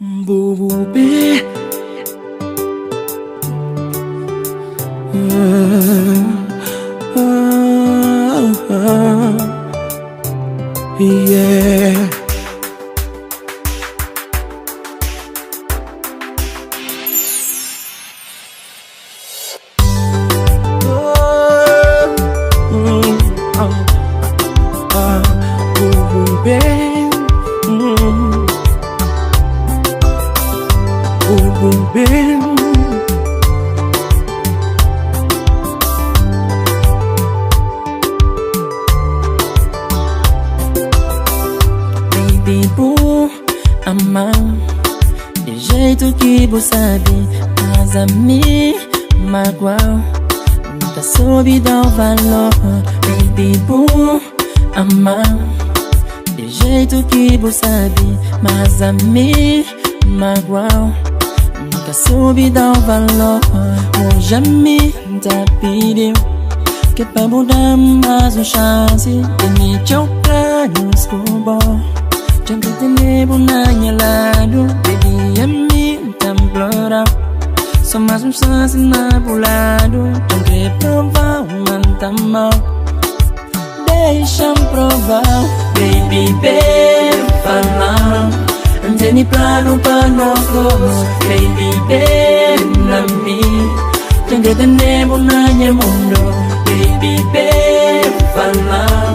Bu be Yeah. Baby, bu ama de jeito que bu sabe, mas a me magoa. Nunca soube dar o valor. Baby, bu ama de jeito que bu sabe, mas a me magoa. Nunca soube dar o valor. Hoje a mim tá pediu que pra mudar mais um chance. Tem teu planos com bom. Sempre te na minha lado. Baby, a mim tá implora. Só mais um chance na pro lado. Não quer provar, mas tá mal. Deixa-me provar. Baby, bem, falar. Não tem plano pra nós dois. Baby, bem, na mim. Tem que ter na minha mundo. Baby, bem, falar.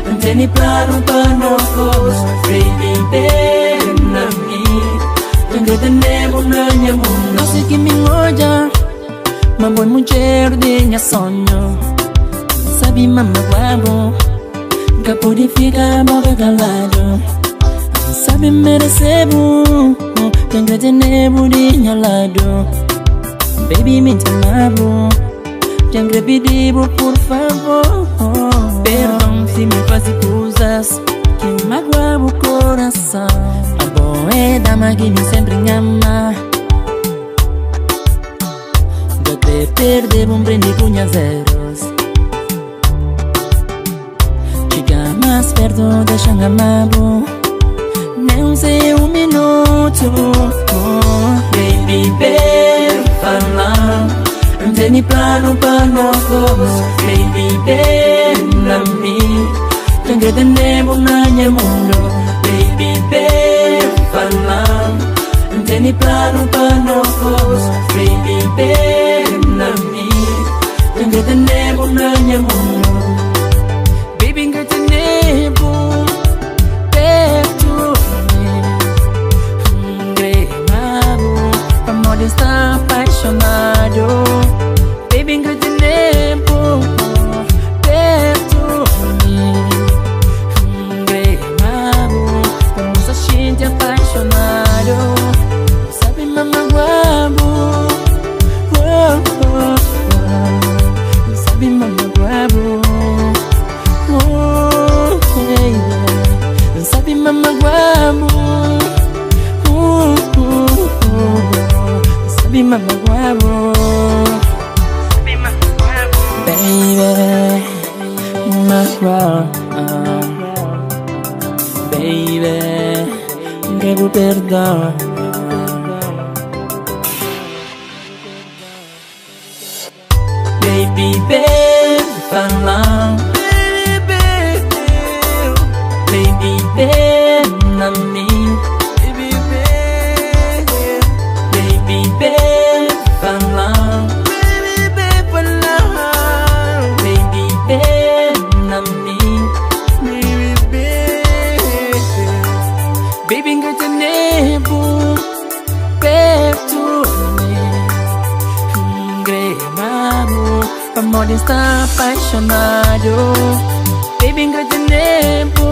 Não tem plano pra nós dois. Baby, bem, na mim. Tem que ter na minha mundo. Não sei que me olha, mas boa mulher de minha sonho. Sabe, mama, guabo. Nunca pude ficar boca calado. Sabe, merecebo. Tem que ter de minha lado. Baby, me te amo. Tem que pedir, por favor. Perdão se me faz coisas que magoam o coração. A boa é dama que me sempre ama. De perder um brinde com zeros. Chega mais perto, deixa amado. Nem sei um minuto. Baby, bem, falar. Não tem plano pra nós dois. Baby, bem, na mim. Tem que ter na minha mundo. Baby, bem, falar. Não tem plano pra nós dois. Baby, bem, na mim. Tem que ter na minha mundo. Baby, que te nego perto de mim. Gremado, pra morrer está apaixonado. Baby, que te nego perto de mim. Gremado, pra moça gente apaixonado. Sabe, mama, guabo. Oh, oh, oh. Sabe, mama, guabo. Oh, yeah, yeah. Sabe, mama, guabo. Oh. Sabe, mama, guabo. Baby, magoa. Baby, quero perdão. Baby, bem, falar. Baby, bem, na mim. Baby, bem, falar. Baby, bem, na mim. Baby, que te nego perto de mim. Gremado, pra morrer está apaixonado. Baby, que te nego.